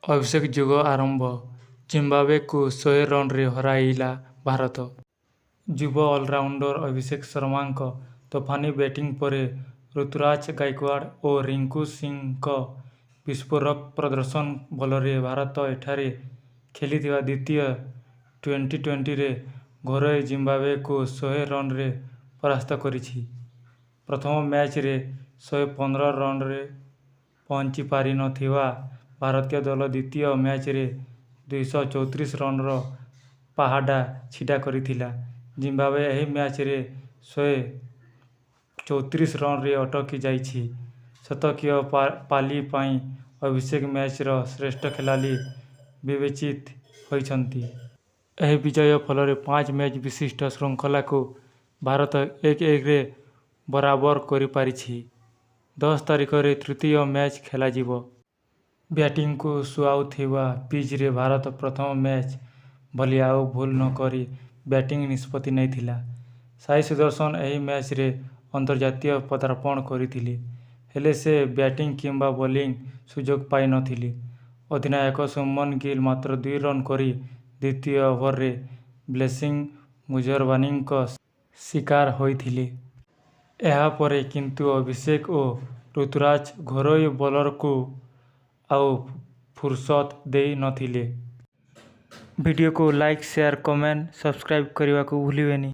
ଅଭିଷେକ ଯୁଗ ଆରମ୍ଭ, ଜିମ୍ବାୱେକୁ 100 ରନରେ ହରାଇଲା ଭାରତ। ଯୁବ ଅଲରାଉଣ୍ଡର ଅଭିଷେକ ଶର୍ମାଙ୍କ ତୋଫାନି ବ୍ୟାଟିଂ ପରେ ଋତୁରାଜ ଗାଇକ୍ୱାଡ ଓ ରିଙ୍କୁ ସିଂହଙ୍କ ବିସ୍ଫୋରକ ପ୍ରଦର୍ଶନ ବଳରେ ଭାରତ ଏଠାରେ ଖେଳିଥିବା ଦ୍ୱିତୀୟ ଟ୍ୱେଣ୍ଟି-ଟ୍ୱେଣ୍ଟିରେ ଘରୋଇ ଜିମ୍ବାୱେକୁ 100 ରନରେ ପରାସ୍ତ କରିଛି। ପ୍ରଥମ ମ୍ୟାଚରେ 115 ରନରେ ପହଞ୍ଚିପାରି ନ ଥିବା ଭାରତୀୟ ଦଳ ଦ୍ୱିତୀୟ ମ୍ୟାଚରେ 234 ରନର ପାହାଡ଼ ଛିଡ଼ା କରିଥିଲା। ଜିମ୍ବାୱେ ଏହି ମ୍ୟାଚରେ 134 ରନରେ ଅଟକି ଯାଇଛି। ଶତକୀୟ ପାଳି ପାଇଁ ଅଭିଷେକ ମ୍ୟାଚର ଶ୍ରେଷ୍ଠ ଖେଳାଳି ବିବେଚିତ ହୋଇଛନ୍ତି। ଏହି ବିଜୟ ଫଳରେ ପାଞ୍ଚ ମ୍ୟାଚ ବିଶିଷ୍ଟ ଶୃଙ୍ଖଳାକୁ ଭାରତ 1-1ରେ ବରାବର କରିପାରିଛି। 10 ତାରିଖରେ ତୃତୀୟ ମ୍ୟାଚ ଖେଳାଯିବ। ବ୍ୟାଟିଂକୁ ସୁହାଉଥିବା ପିଚ୍‌ରେ ଭାରତ ପ୍ରଥମ ମ୍ୟାଚ ଭଳି ଆଉ ଭୁଲ ନ କରି ବ୍ୟାଟିଂ ନିଷ୍ପତ୍ତି ନେଇଥିଲା। ସାଇ ସୁଦର୍ଶନ ଏହି ମ୍ୟାଚରେ ଅନ୍ତର୍ଜାତୀୟ ପଦାର୍ପଣ କରିଥିଲେ। ହେଲେ ସେ ବ୍ୟାଟିଂ କିମ୍ବା ବୋଲିଂ ସୁଯୋଗ ପାଇ ନ ଥିଲେ। ଅଧିନାୟକ ଶୁଭମନ ଗିଲ ମାତ୍ର 2 ରନ କରି ଦ୍ୱିତୀୟ ଓଭରରେ ବ୍ଲେସିଂ ମୁଜରବାନୀଙ୍କ ଶିକାର ହୋଇଥିଲେ। ଏହା ପରେ କିନ୍ତୁ ଅଭିଷେକ ଓ ଋତୁରାଜ ଘରୋଇ ବୋଲରଙ୍କୁ ଆଉ ଫୁରସତ ଦେଇ ନ ଥିଲେ। ଭିଡିଓକୁ ଲାଇକ୍, ସେୟାର, କମେଣ୍ଟ, ସବସ୍କ୍ରାଇବ କରିବାକୁ ଭୁଲିବେନି।